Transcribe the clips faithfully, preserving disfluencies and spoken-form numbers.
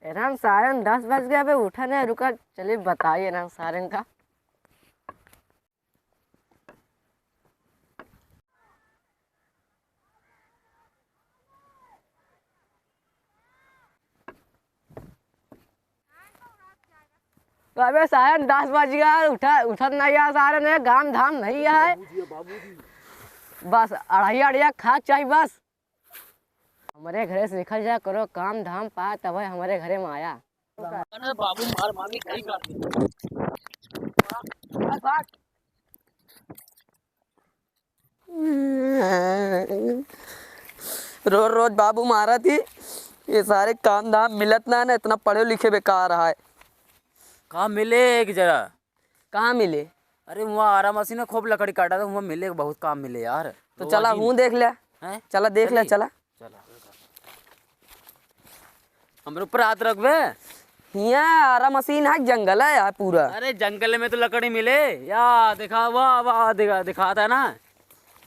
एरन सारन दस बज गया बे, उठा नहीं रुका। चलिए बताइए एरन सारन का। तो अबे सारन दस बज गया, उठा उठत नहीं है सारन, ये काम धाम नहीं है। बाबूजी, बाबूजी। बस अढ़ाई अढ़िया खा चाही बस। हमरे घरे से निकल जा करो, काम धाम पा तब हमरे घरे में आया। अरे बाबू मार मार के कहीं काट दे। रोज रोज बाबू मारत ही, ये सारे काम धाम मिलत ना ना, इतना पढ़े लिखे बेकार है। काम मिले एक जरा। कहाँ मिले? अरे, वहाँ आरा मशीन में खूब लकड़ी काटा था, वहाँ मिले, बहुत काम मिले यार। तो चला, हूँ देख ले। हैं? चला, देख ले, चली। चला। चला। हमरे ऊपर हाथ रखबे। हियाँ आरा मशीन है, जंगल है यार पूरा। अरे, जंगल में तो लकड़ी मिले यार, देखा, वाह, वाह, देखा, दिखाता है ना।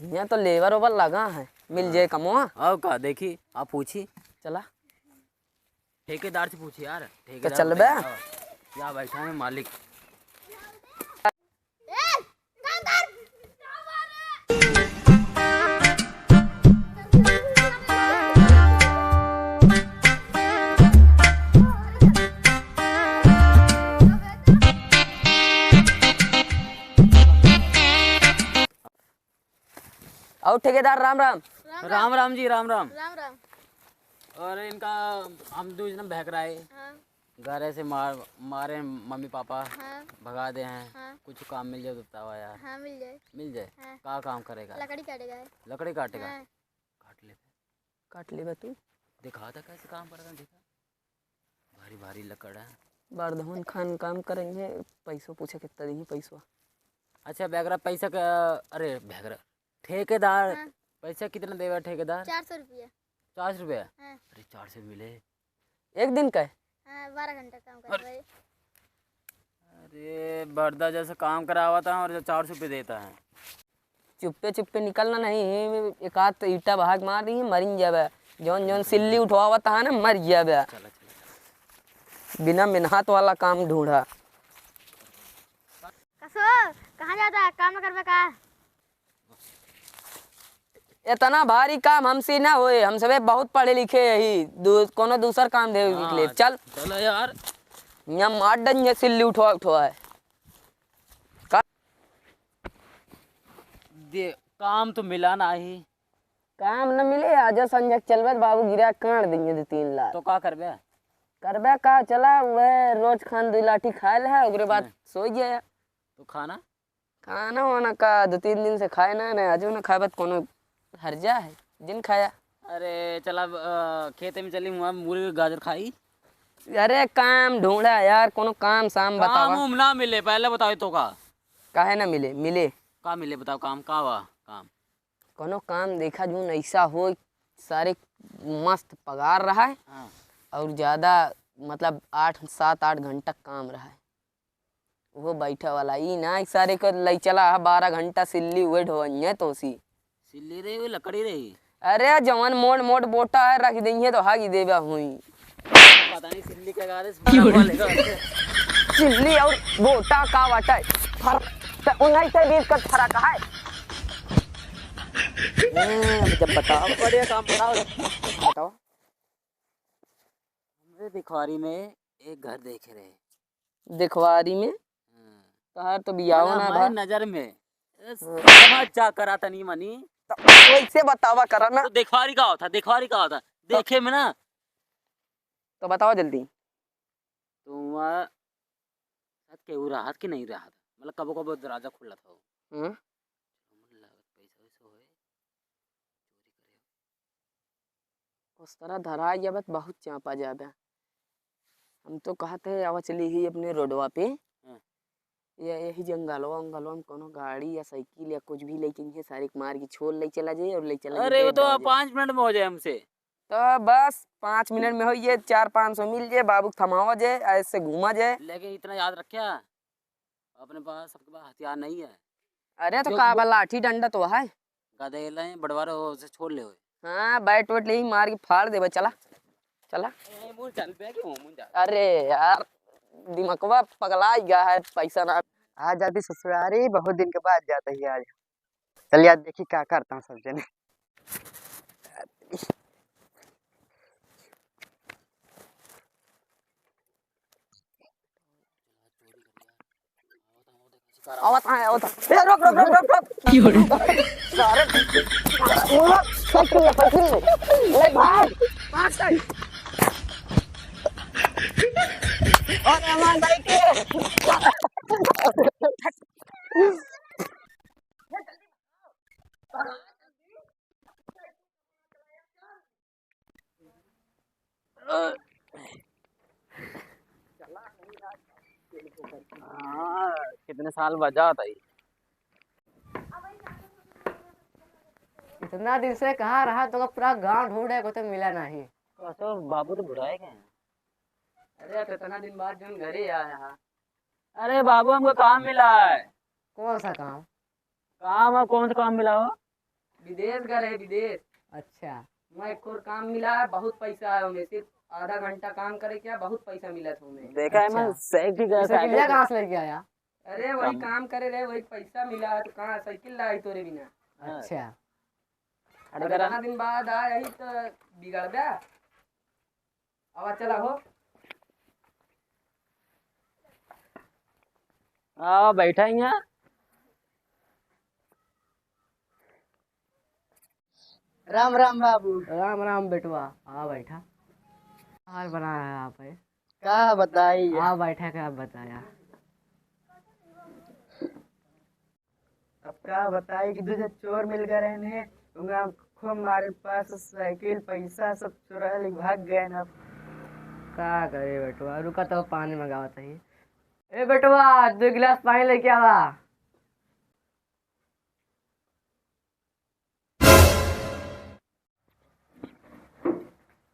हियाँ तो लेबर ओबर लगा है, मिल जाए कमवा। आओ का, देखी, आप पूछी। चला। ठेकेदार से पूछ यार, तो ठेकेदार चलबे? बताएगा। या बैठा है मालिक। और ठेकेदार राम राम। राम राम। राम राम जी, राम राम। राम राम। और इनका हम दो जन भैकरा है। हाँ। घरे से मार, मारे मम्मी पापा, हाँ। भगा दे हैं। हाँ। कुछ काम मिल जाए तो बतावा यार। हाँ, मिल जाए। मिल जाए? हाँ। का काम करेगा? लकड़ी काटेगा है। लकड़ी काटेगा? हाँ। काट ले। काट ले बा तू। दिखा था कैसे काम करेगा, देखा। भारी भारी लकड़ है। बरधवन खान काम करेंगे, पैसो पूछे कितना देही पैसो। अच्छा, बैगरा पैसा का, अरे बैगरा, ठेकेदार, हाँ। पैसा कितना देवे ठेकेदार? चार सौ रुपया। चार सौ रुपया? हाँ। अरे, चार सौ मिले। एक दिन का है? हाँ, बारह घंटा काम कर अरे। भाई। अरे, बरदा जैसे काम करावा था और चार सौ रुपये देता है। चुप्पे चुप्पे निकलना नहीं, एक आध तो ईटा बहाक मार दी, मरिन जाबे। जौन जौन सिल्ली उठवावत है ना, मर जाबे। चला, चला, चला। बिना मेहनत वाला काम ढूंढा। कसो, कहाँ जाता है? काम न करबे का? इतना भारी काम हमसे ना होए, हम सबे बहुत पढ़े लिखे यही, दू-, कोनो दूसर काम दे हाँ, निकले। चल। चलो यार। यहाँ मार डंजे सिल्ली उठवा उठवा है। का? दे, काम तो मिला ना ही। काम न मिले, आजो संजय चलबे त बाबू गिरा काट देंगे दो तीन लाख। तो का करबे? करबे का, चला वह रोज खान दो लाठी खाए ले है, ओकरे बाद हाँ। सो गया। तो खाना? खाना वाना का दो तीन दिन से खाए ना, नहीं आजो ना खाए, बात कोनो हर्जा है, जिन खाया। अरे चला, अ, खेते में चली, वहाँ मूली गाजर खाई। अरे काम ढूंढा यार, कोनो काम शाम काम बतावा। उम ना मिले, पहले बताओ तो का? काहे ना मिले? मिले। का मिले बताओ, काम का बा? काम कोनो काम देखा जौन ऐसा हो, सारे मस्त पगार रहा है हाँ। और ज्यादा मतलब आठ, सात आठ घंटा काम रहा है। वो बैठे वाला ई ना, एक सारे को लई चला है बारह घंटा सिल्ली हुए ढोइये तोसी। सिल्ली रही, वो लकड़ी रही। अरे जवन मोट मोट बोटा है, रख देंगे तो हागी देबा हुई। पता नहीं सिल्ली के गारे से क्यों? बोलेगा। सिल्ली और बोटा का बाटा है? फर-, त उन्नीस से बीस का फर्क है। हम्म, जब बताओ। बढ़िया काम बताओ। बताओ। हमरे दिखवारी में एक घर देखे रहे। दिखवारी में? हाँ। तोहार तो बियाहो ना हमारे भा। नजर में। ए, हाँ। समझ जा करा तनी मनी। तो वैसे बतावा करा ना। तो दिखवारी का होता, दिखवारी का होता? तो देखे में ना। तो बतावा जल्दी। तो वहाँ साथ केहू रहत कि नहीं रहत? मतलब कबो कबो दरवाजा खुलत हो। हाँ। हमन लागत पैसा वैसा होए, चोरी करे। उस तरह धरा जाबे त बहुत चापा जाबे। हम तो कहत है, आवा चली ही अपने रोडवा पे। हाँ। या यही जंगलवा उंगलवा में कोनो गाड़ी या साइकिल या कुछ भी लेके इहे सारे के मार के छोड़ ले चला जाए और ले चला जाए, अरे, वो बेच तो देवा जाए। पाँच मिनट में हो जाए हमसे। तो बस पाँच मिनट में हो ये चार पाँच सौ मिल जाए, बाबू के थमावा जाए, ऐसे घूमा जाए। लेकिन इतना याद रखिया, अपने पास सबके पास हथियार नहीं है। अरे तो जो का वो बा, लाठी डंडा तो है। गदेले हैं, बड़वार हो, उसे छोड़ ले होए। हाँ, बैट वैट ले ही मार के फाड़ देबे, चला। चला। ए, मुंह चल बे कि मुंह चल। अरे यार, दिमकवा पगला गया है, पैसा ना। आ जाती ससुरारी, बहुत दिन के बाद जाता ही आज। चल यार, देखी का करता हूँ सब जने। आवत है, आवत है। ए, रुक, रुक, रुक, रुक, रुक। की हो रे? सारे, पकड़ ले, पकड़ ले। ले भाग, भाग साइड। अरे हमार भाई के। हाँ, कितने साल बाद जात आई। इतना दिन से कहाँ रहा, तो पूरा गांव ढूंढे को तो मिला नहीं। कसो बाबू तो भुलाए गए हैं। अरे, तो इतना दिन बाद जौन घरे आया है। अरे बाबू, हमको काम मिला है। कौन सा काम? काम है, कौन सा काम मिला हो? विदेश गए रहे, विदेश। अच्छा। मैं एक और काम मिला है, बहुत पैसा है उनमें, सिर्फ आधा घंटा काम करे क्या, बहुत पैसा मिला था उनमें। देखा है, मैं अच्छा। सही की जगह इसे साइकिल किया कहाँ से लेके आया? अरे वही काम। काम करे रहे, वही पैसा मिला है, तो कहाँ साइकिल लाई तोरे बिना? हाँ। अच्छा। अरे अरे करा। इतना दिन बाद आ यही तो बिगड़ गया। अब चला हो। आ, बैठा ही यहाँ। राम राम बाबू। राम राम बेटवा, आ बैठा। हाल बनाया है आप है? का बताई? आ बैठा, का बताया? अब का बताई कि दू जन चोर मिल गए रहने, उनका खूब मारे, पास साइकिल, पैसा सब चुरा ले भाग गए ना। का करे बेटवा, रुका तो पानी मंगावत ही। ए बेटवा, दो गिलास पानी लेके आवा।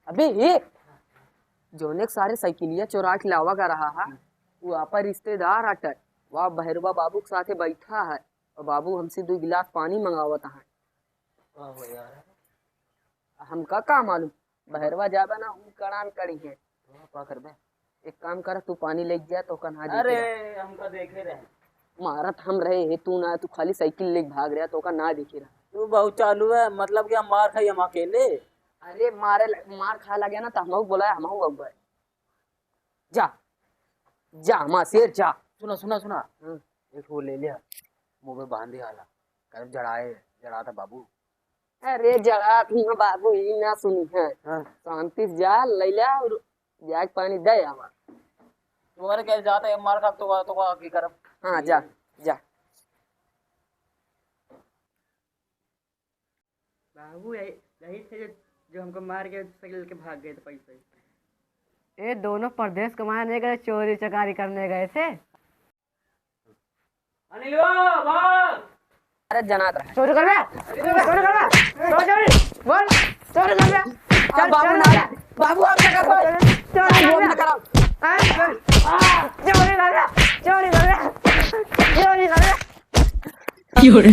अबे ये, जौने के सारे साइकिलिया चोरा के लावा का रहा है, वो आपा रिश्तेदार हटे, वह भैरवा बाबू के साथे बैठा है, और बाबू हमसे दो गिलास पानी मंगावत है। का हो यार? हमका का मालूम, बहरवा जाबे ना, ऊ कड़ान कड़ी है। तो का करबे? एक काम कर, तू पानी लेके जा, तो का ना देखे अरे, रहा। हमका देखे रहे। मारत हम रहे हे, तू ना, तू खाली साइकिल लेके भाग रहा, तो का ना देखे रहा। तू बहुत चालू है, मतलब कि हम मार खाई हम अकेले? अरे, मारे ल-, मार खाए लगे ना, तो हमहू बोला, हमहू अब्बे। जा, जा, हमार शेर, जा। सुना, सुना, सुना। हम्म। एक वो ले लिया, मुंह पे बांधे वाला, कर जड़ाए, जड़ाता बाबू। अरे जड़ा तू बाबू, ई ना सुनी है। हाँ। शांति से जा, ले ले और जाके पानी दे आवा। तुम्हारे क्या जाता है, मार खा तो, तो का की करब? हाँ, जा, जा। बाबू, यही, यही थे जो, जो हमको मार के साइकिल लेके भाग गए थे पैसे। ये दोनों परदेश कमाने गए, चोरी चकारी करने गए थे। अनिलवा, भाग! अरे जनात रहा। चोरी करबे? चोरी करबे? चोरी, चोरी, बोल, चोरी करबे? चल, बाबू चल, ना, चल। बाबू आप क्या कर रहे हो? चोरी बाबू आप करबे? ना कराओ। हाँ? हाँ, चोरी करबे? चोरी करबे? चोरी करबे? की हो रे?